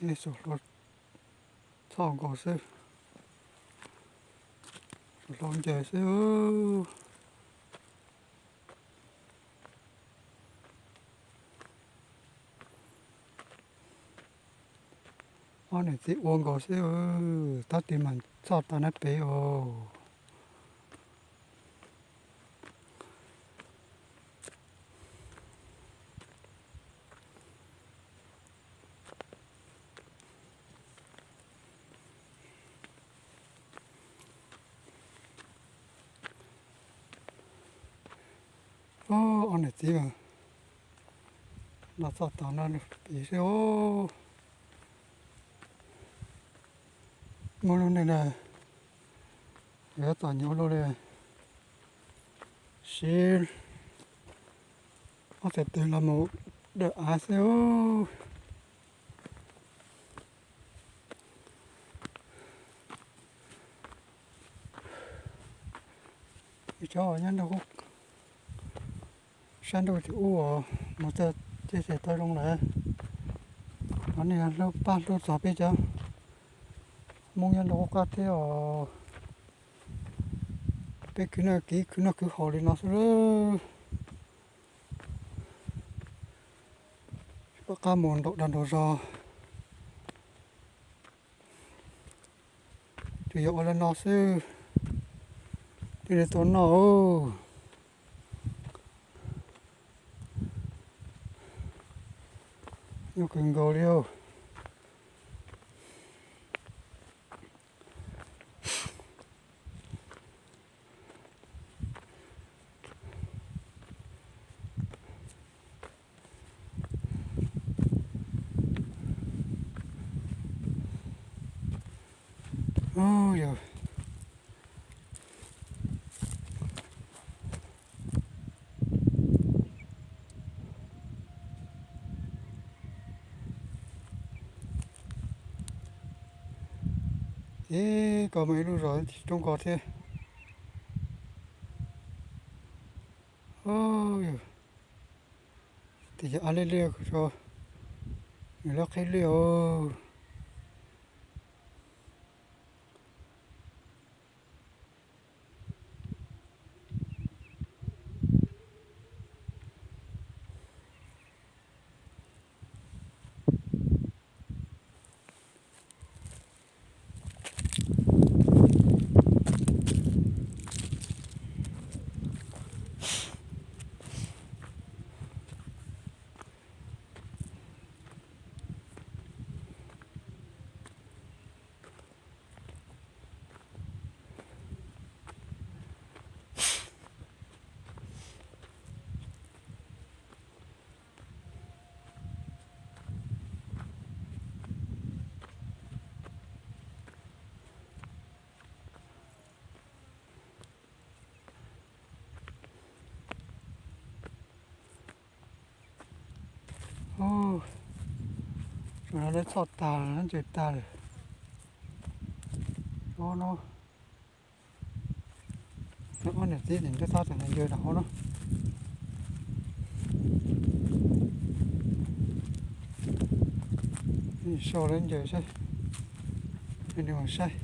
Ej, saum hlau txhoj nkaus xwb, saum hlau ncaws xwb. Ob niam txiv ua nkaus xwb, tab tis mas txhoj tas nab pem os. Ob niam txiv mas noj txhoj tas nab pem xwb os. Muaj lub neej na, yuav txom nyem ua luaj li, siv ob txhais tes los mus dawm av xwb. Ib tsob nyob nrug sab ntuj tim ub os, mus txog ces tsis tau zoo lawm. Ho nej hlub pab hlub txog peb cov Hmoob nyob nrug qub qab thiab os. Peb khwv noj khwv haus li no xwb lawm. Pab qab mus nraum dag nraum zog, tsuas yog ua li no xwb, thiaj li tau noj. Nyuaj kawg nkaus li os. Yog ib ko mas ib lub zos tsis coob ko thiab. Yog, tes yog ab liaj liaj ko, nws lub qhib liaj os. Ub, no lawv txhoj tag, lawv ncaws tag lawm. Ub no, ob niam txiv tseem nrog txhob tseem ncw rau hauv no. Sau lawv ncaws saib, nws mus saib.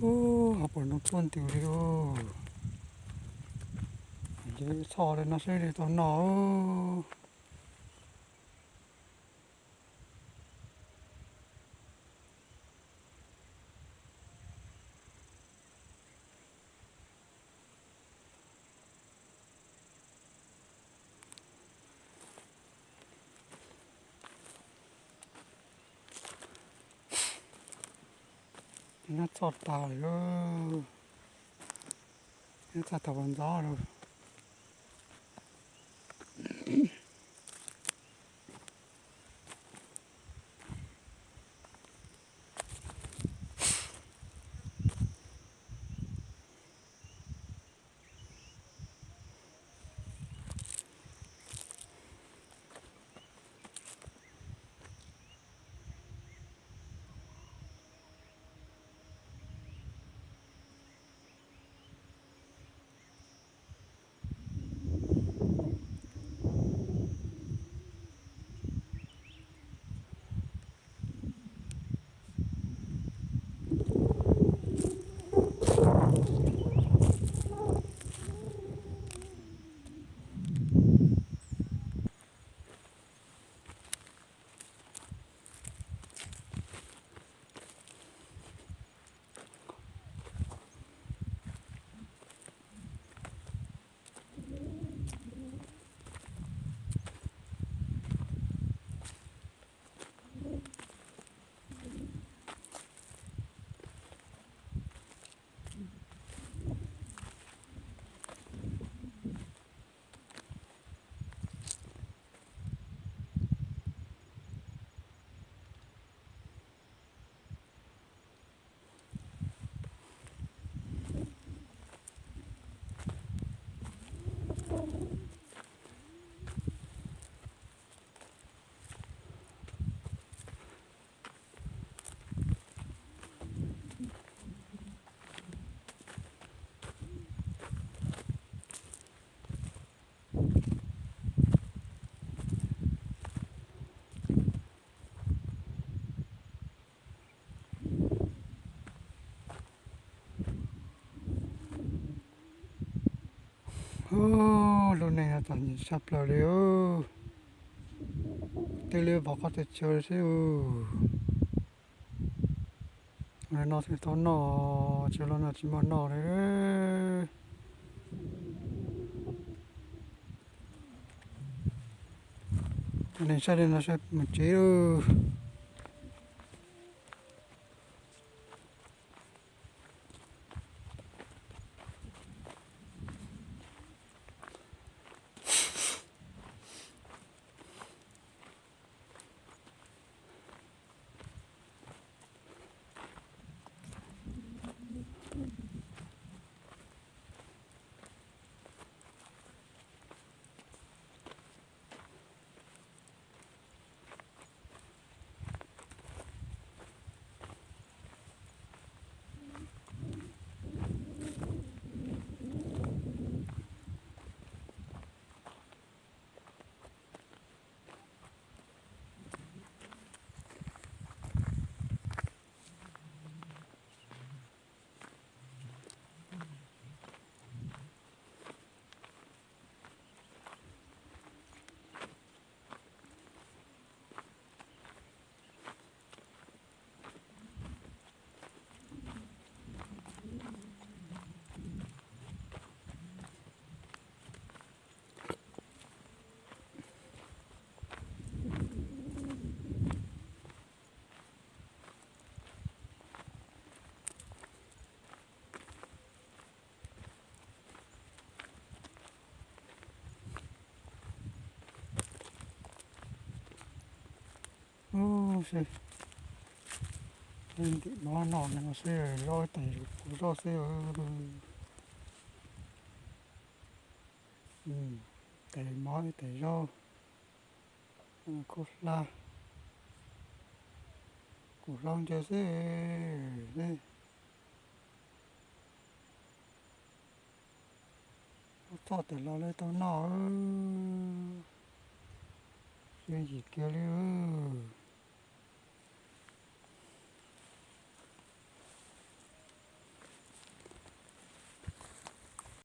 Ub, ho pom ntoo tuaj nti li ub. Ces txhoj li no seb li tau noj. Nyob txhoj tag lawm, nyob txhoj tag pas ntxov lawm. Ub, lub neej no txom nyem tshaj plaws li ub. Tej liab vov qab teb chaws xwb ub. Ua li no thiaj tau noj, tsis ua li no tsis muaj noj li. Neeg saib li no saib mus tsev lauj. Ub, seb, ntim mov noj no seb, zaub tes kuv zaub xwb. Tes mov tes zaub, kuj hla, kuv hlob ntse xwb. Txhoj tawm los li tau noj, siab yim kiag li ub.